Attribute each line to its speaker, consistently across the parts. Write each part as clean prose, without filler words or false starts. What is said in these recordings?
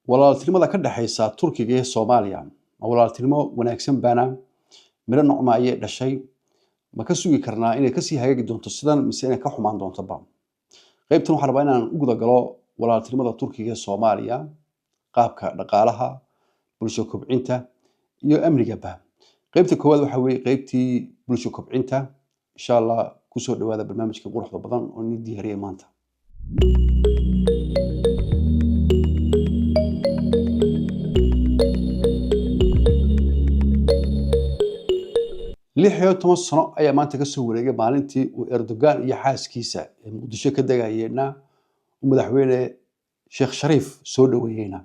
Speaker 1: Walaaltinimada ka dhexaysa Turkiga iyo Soomaaliya ma walaaltinimo wanaagsan baana? Miro nocma ayay dhashay? Ma ka sugi karnaa inay kasii hagaagi doonto sidan mise inay ka xumaan doontoba? Qaybtan waxaan rabaa inaan u guda galo walaaltinimada Turkiga iyo Soomaaliya, qaabka dhaqaalaha, bulsho kobcinta iyo amnigaba. Qaybta koowaad waxa weeye qaybtii bulsho kobcinta. Insha Allah kusoo dhawaada barnaamijka quruxda badan oo nii diyaariyay maanta. 16 sano ayaa maanta kasoo wareegay maalintii uu Erdogan iyo xaaskiisa ee Muqdisho ka degayeenna uu madaxweyne Sheekh Shariif soo dhaweeyeyna.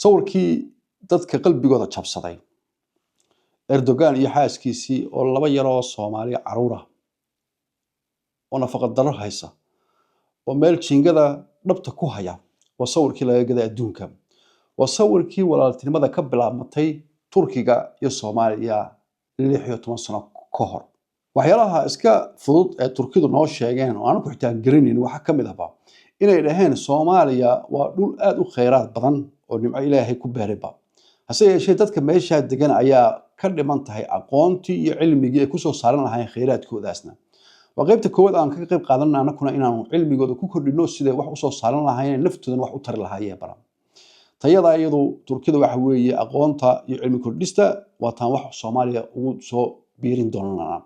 Speaker 1: Sawirkii dadka qalbigooda jabsaday, Erdogan iyo xaaskiisii oo laba yaroo Soomaali caruura oo nafaqa darro haysa oo meel jiingada dhabta ku haya, waa sawirkii laga gaday adduunka. Waa sawirkii walaaltinimada ka bilaabmatay Turkiga iyo Soomaaliya 16 sano ka hor. Waxyaalaha iska fudud ee Turkidu noo sheegeen oo aanu ku xitaa garanayn waxaa ka mid ahba inay dhaheen Soomaaliya waa dhul aad u khayraad badan oo nimco Ilaahay ku beerayba, hase yeeshee dadka meeshaa degan ayaa ka dhiman tahay aqoontii iyo cilmigii ay kusoo saaran lahaayeen khayraadkoodaasna. Waa qaybta koowaad aan kaga qayb qaadanna anakuna inaanu cilmigooda ku kordhino siday wax usoo saaran lahaayeen, naftoodana wax u tari lahaayeen. Bara tayada iyadu Turkida waxa weeye aqoonta iyo cilmi kordhista, waa taan wax Soomaaliya ugu soo biirin doonana.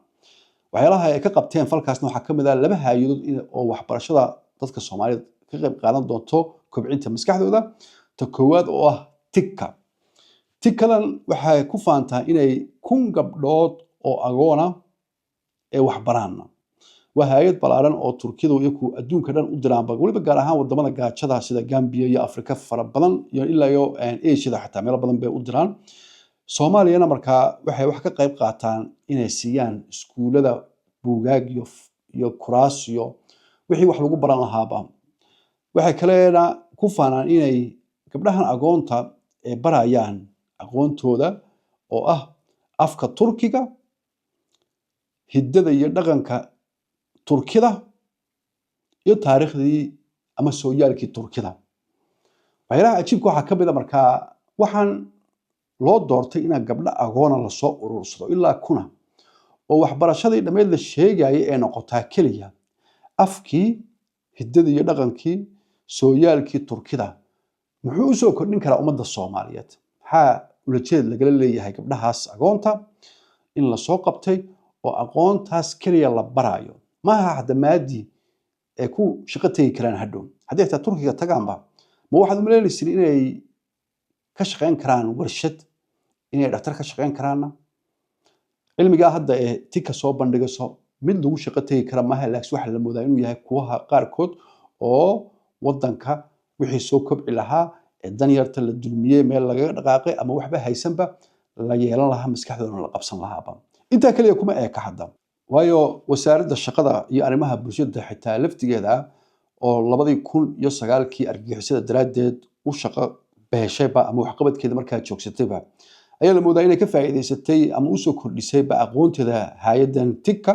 Speaker 1: Waxyaalaha ay ka qabteen falkaasna waxaa ka mid ah laba hay-adood oo waxbarashada dadka Soomaaliyeed ka qayb qaadan doonto kobcinta maskaxdooda. Ta koowaad oo ah Tikka. Tikkadan waxay ku faantaa inay 1000 gabdhood oo agoona ee waxbaraana. Waa hay-ad ballaaran oo Turkidu iyaku adduunka dhan u diraanba, weliba gaar ahaan wadamada gaajada sida Gambia iyo Afrika fara badan iyo ilaa iyo Asiada, xataa meelo badan bay u diraan. Soomaaliyana markaa waxay wax ka qayb qaataan inay siiyaan iskuulada buugaag iyo kuraas iyo wixii wax lagu baran lahaaba. Waxay kalena ku faanaan inay gabdhahan agoonta ee barayaan aqoontooda oo ah afka Turkiga, hiddada iyo dhaqanka Turkida iyo taariikhdii ama sooyaalkii Turkida. Waxyaalaha cajiibka waxaa ka mid a markaa waxaan loo doortay inaa gabdho agoona lasoo urursado ilaa kuna oo waxbarashadii dhammeyd la sheegayay ee noqotaa keliya afkii, hiddadii iyo dhaqankii, sooyaalkii Turkida. Muxuu usoo kordhin karaa ummadda Soomaaliyeed? Maxaa ulajeed lagala leeyahay gabdhahaas agoonta in lasoo qabtay oo aqoontaas keliya la baraayo? Maaha hadda maadi ee ku shaqo tegi karaan hadhow haddii xitaa Turkiga tagaanba. Ma waxaad umaleynaysin inay ka shaqayn karaan warshad, inay dhaktar ka shaqayn karaanna? Cilmigaa hadda ee Tika soo bandhigayso mid lagu shaqo tegi kara maaha, laakiin waxaa la moodaa inuu yahay kuwaha qaarkood oo wadanka wixii soo kobci lahaa ee danyarta la dulmiyey, meel lagaga dhaqaaqay ama waxba haysanba la yeelan lahaa, maskaxdoodana la qabsan lahaaba. Intaa keliya kuma eeka hadda, waayo wasaaradda shaqada iyo arrimaha bulshada xitaa laftigeeda oo 2009-kii argagixisada daraaddeed u shaqo beeshayba ama waxqabadkeeda markaa joogsatayba ayaa la moodaa inay ka faa'iidaysatay ama usoo kordhisayba aqoonteeda hay-addan Tikka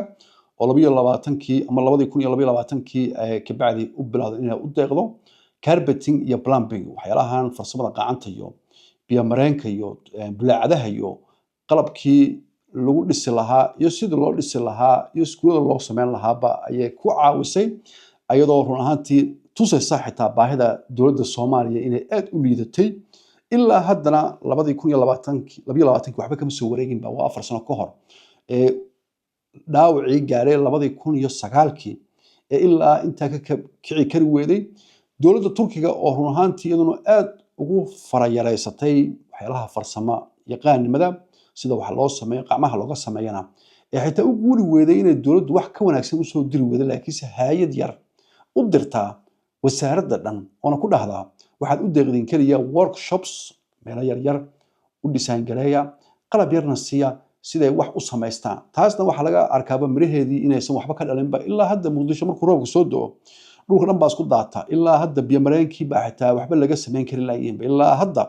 Speaker 1: oo 22-kii ama 2022-kii kabacdi u bilowday inay u deeqdo carpeting iyo plumbing, waxyaalahan farsamada gacanta iyo biyomareenka iyo bulaacadaha iyo qalabkii lagu dhisi lahaa iyo sidii loo dhisi lahaa iyo iskuulada loo sameyn lahaaba ayay ku caawisay, ayadoo run ahaantii tusaysa xitaa baahida dowladda Soomaaliya inay aad u liidatay. Ilaa haddana 2022-kii waxba kama soo wareeginba, waa 4 sano ka hor ee dhaawacii gaaray 2009-kii ee ilaa intaa ka kici kari weeday dowladda Turkiga, oo run ahaantii iyaduna aad ugu farayareysatay waxyaalaha farsamo yaqaanimada sida wax loo sameeyo, qacmaha looga sameeyana, ee xitaa u guuri weeday inay dowladdu wax ka wanaagsan usoo diri weeday, laakiinse hay-ad yar u dirtaa wasaaradda dhan oona ku dhahdaa waxaad u deeqdeen keliya workshops, meelo yaryar u dhisaan gareeya, qalab yarna siiya siday wax u samaystaan. Taasna waxaa laga arkaaba miraheedii inaysan waxba ka dhalinba. Ilaa hadda Muqdisho markuu roobka soo da'o dhulka dhan baa isku daata. Ilaa hadda biyomareenkii baa xitaa waxba laga samayn kari laayihinba. Ilaa hadda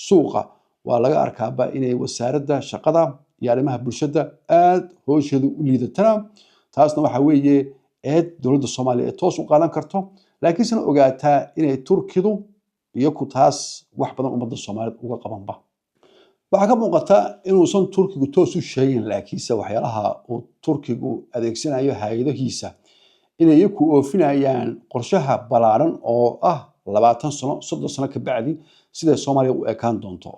Speaker 1: suuqa waa laga arkaaba inay wasaaradda shaqada iyo arrimaha bulshada aad hoosheedu u liidatana. Taasna waxa weeye eed dowladda Soomaaliya ee toos u qaadan karto, laakiinse ogaataa inay Turkidu Iyaku taas wax badan ummadda Soomaaliyeed uga qabanba. Waxaa ka muuqata inuusan Turkigu toos u sheegin, laakiinse waxyaalaha uu Turkigu adeegsanayo hay-adahiisa inay iyaku oofinayaan qorshaha ballaaran oo ah 20 sano, 30 sano ka bacdi siday Soomaaliya u ekaan doonto,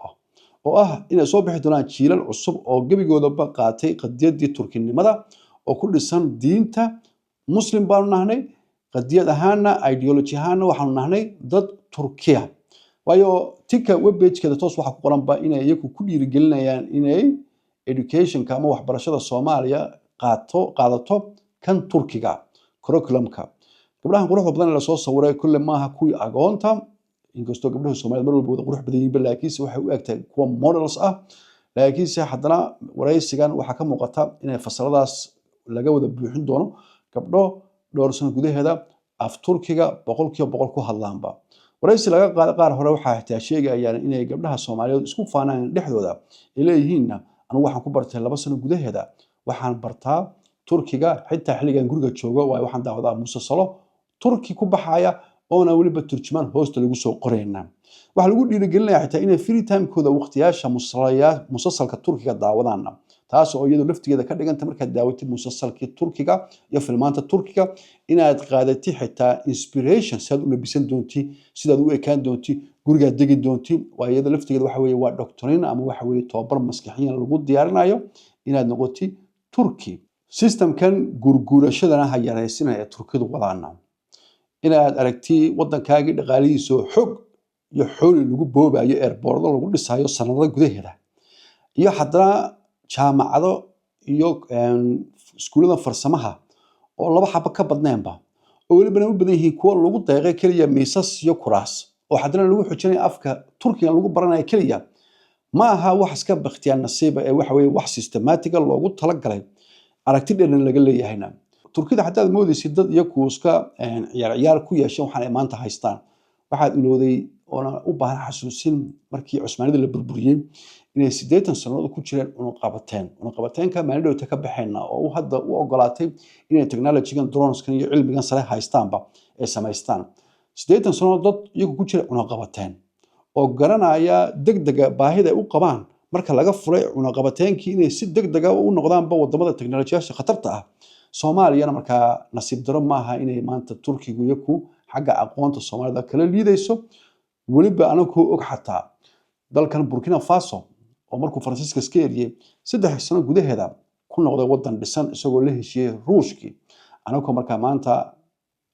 Speaker 1: oo ah inay soo bixi doonaan jiilal cusub oo gebigoodaba qaatay qadiyaddii Turkinimada oo ku dhisan diinta. Muslim baanu nahnay, qadiyad ahaana, ideology ahaana waxaanu nahnay dad Turkiya. Waayo, TİKA webpagekeeda toos waxaa ku qoranba inay iyagu ku dhiirigelinayaan inay educationka ama waxbarashada Soomaaliya qaadato kan Turkiga curriculumka. Gabdhahan quruxda badan ee lasoo sawiray kulle maaha kuwii agoonta, inkastoo gabdhaha Soomaaliyed mar walba wada qurux badan yihiinba, laakiinse waxay u egtahay kuwa models ah. Laakiinse haddana waraysigan waxaa ka muuqata inay fasaladaas laga wada buuxin doono gabdho dhowr sano gudaheeda af Turkiga 100% ku hadlaanba. Waraysi laga qaaday qaar hore waxaa xitaa sheegayaan inay gabdhaha Soomaaliyeed isku faanaan dhexdooda, ay leeyihiinna: "Anigu waxaan ku bartay 2 sano gudaheeda, waxaan bartaa Turkiga xitaa xilligan guriga joogo, waayo waxaan daawadaa musasalo Turki ku baxaya oona weliba turjumaan hoosta lagu soo qorayna." Waxaa lagu dhiirigelinaya xitaa inay free timekooda, waqtiyaasha musasalka Turkiga daawadaana, taas oo iyadu laftigeeda ka dhiganta markaad daawatid musasalkii Turkiga iyo filmaanta Turkiga inaad qaadatid xitaa inspiration sidaad u labisan doonti, sidaad u ekaan doonti, gurigaad degi doonti. Waa iyada laftigeeda waxa weeye waa doctrine ama waxa weeye tababar maskaxiyan lagu diyaarinayo inaad noqotid Turki. Systemkan gurguurashadana ha yaraysinaya ee Turkidu wadaana, inaad aragti waddankaagii dhaqaalihiisoo xog iyo xooli lagu boobayo, airportdo lagu dhisayo sanado gudaheeda, iyo haddana jaamacado iyo iskuullada farsamaha oo laba xabo ka badneenba, oo welibana u badan yihiin kuwo lagu deeqay keliya miisas iyo kuraas, oo haddana lagu xujinayo afka Turkiga lagu baranayo keliya, ma aha wax iska bakhtiyaan nasiiba ee waxa weeye wax systematic ah loogu talagalay, aragti dheerna laga leeyahayna. Turkida haddaad moodaysid dad iyaku iska ciyaar ciyaar ku yeesheen waxaan ay maanta haystaan, waxaad ilowday oona u baahan xasuusin markii Cusmaanida la burburiyey inay 80 sannadood ku jireen unaqabateen. Unaqabateenka maalin dhowta ka baxeenna oo u hadda u ogolaatay inay technologygan, droneskan iyo cilmigan sare haystaanba ay samaystaan. 80 sannadood dad iyagu ku jira cunaqabateen oo garanaya degdega baahida ay u qabaan marka laga furay cunaqabateenkii inay si degdega u noqdaanba wadamada teknolojiyaasha khatarta ah. Soomaaliyana markaa nasiib daro maaha inay maanta Turkigu iyaku xagga aqoonta Soomaalida kala liidayso. Weliba anagoo og xataa dalkan Burkina Faso oo markuu Faransiiska iska eriyey 3 sano gudaheeda ku noqday wadan dhisan, isagoo la heshiiyey Ruushkii, anagoo markaa maanta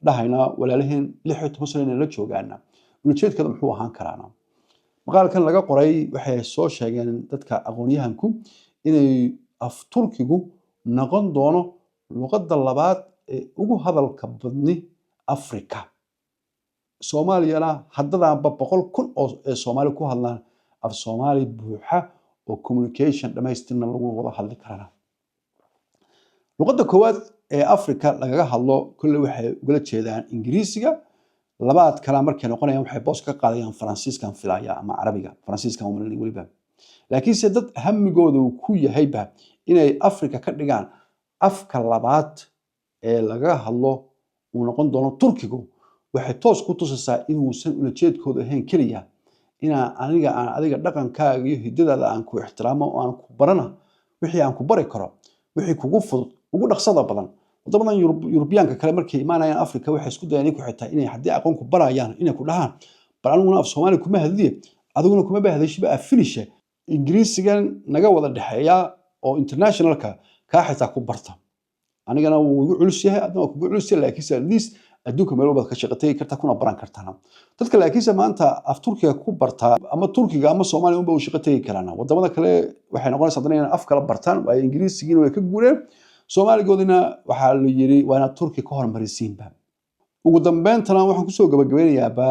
Speaker 1: dhahayna walaalaheen 16 sano inay la joogaana, ujeedkeeda muxuu ahaan karaana? Maqaalkan laga qoray waxay soo sheegeen dadka aqoonyahanku inay af Turkigu noqon doono luqadda labaad ee ugu hadalka badni Afrika. Soomaaliyana haddadaanba 100,000 oo ee Soomaali ku hadlaan af Soomaali buuxa oo communication dhammaystirna lagu wada hadli karana. Luqadda koowaad ee Afrika lagaga hadlo kolley waxay ugala jeedaan Ingiriisiga. Labaad kala markay noqonayaan waxay boos ka qaadayaan Faransiiskan filaya ama Carabiga, Faransiiskan umalanay weliba. Laakiinse dad hamigooda uu ku yahayba inay Afrika ka dhigaan afka labaad ee lagaga hadlo uu noqon doono Turkigu, waxay toos ku tusaysaa inuusan ulajeedkoodu ahayn keliya inaa aniga aan adiga dhaqankaaga iyo hiddadaada aan ku ixtiraamo oo aan ku barana wixii aan ku bari karo, wixii kugu fudud, ugu dhaqsada badan. Wadamadan Yurubiyaanka kale markay imaanayaan Afrika waxay isku dayaan iyagu xitaa inay haddii aqoon ku barayaan inay ku dhahaan: "Bal aniguna af Soomaali kuma hadliye, adiguna kuma bahadashiba, af finishe Ingiriisigan naga wada dhexeeya oo internationalka kaa xitaa ku barta. Anigana wuu igu culus yahay, adna waa kugu culus yahay, laakiinse at least adduunka meel walbaad ka shaqo tegi kartaa kuna baran kartana." Dadka laakiinse maanta af Turkiga ku bartaa ama Turkiga ama Soomaaliya unba u shaqo tegi karaan. Wadamada kale waxay noqonaysaa haddana inay af kala bartaan, waayo Ingiriisigiina way ka guureen, Soomaaligoodina waxaa la yiri waa inaad Turki ka hormarisiinba. Ugu dambeyntana waxaan kusoo gabagabeynayaaba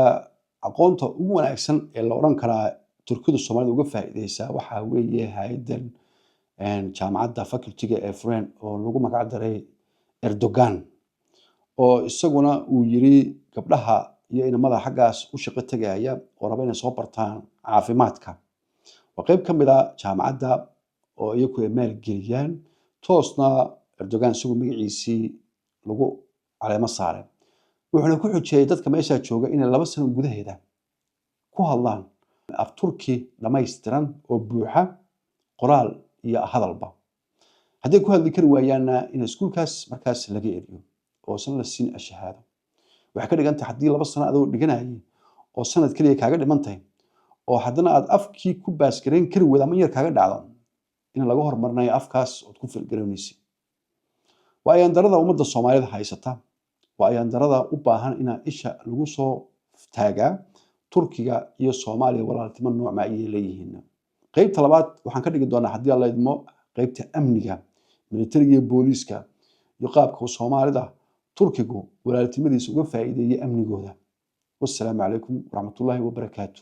Speaker 1: aqoonta ugu wanaagsan ee la odhan karaa Turkidu Soomaalida uga faa'iideysaa waxaa weeye hay-addan jaamacadda facultyga ee fureen oo lagu magac daray Erdogan, oo isaguna uu yiri gabdhaha iyo inamada xaggaas u shaqo tegaya oo raba inay soo bartaan caafimaadka, waa qayb ka mid a jaamacadda oo iyagu ay maalgeliyaan, toosna Erdogan isagu magaciisii lagu caleemo saaray. Wuxuuna ku xujiyey dadka meeshaa jooga inay 2 sano gudaheeda ku hadlaan af Turki dhammaystiran oo buuxa, qoraal iyo hadalba. Hadday ku hadli kari waayaanna, in iskuulkaas markaas laga eriyo oo san la siin ashahaado. Waxay ka dhigan tahay haddii 2 sano adoo dhiganayay oo sanad keliya kaaga dhiman tahay oo haddana aad afkii ku baasgareyn kari weydo ama yar kaaga dhacdo, in laga hormarinayo afkaas ood ku fail garoonaysa. Waa ayaandarada ummadda Soomaalida haysata, waa ayaandarada u baahan inaa isha lagu soo taagaa. Turkiga iyo Soomaaliya walaaltimo noocma ayay leeyihiin? Qeybta labaad waxaan ka dhigi doonaa, haddii Alla idmo, qeybta amniga, militariga iyo booliiska iyo qaabka Soomaalida Turkigu walaaltinimadiisa uga faa'iideeyey amnigooda. Wassalaamu calaykum waraxmatullaahi wabarakaatu.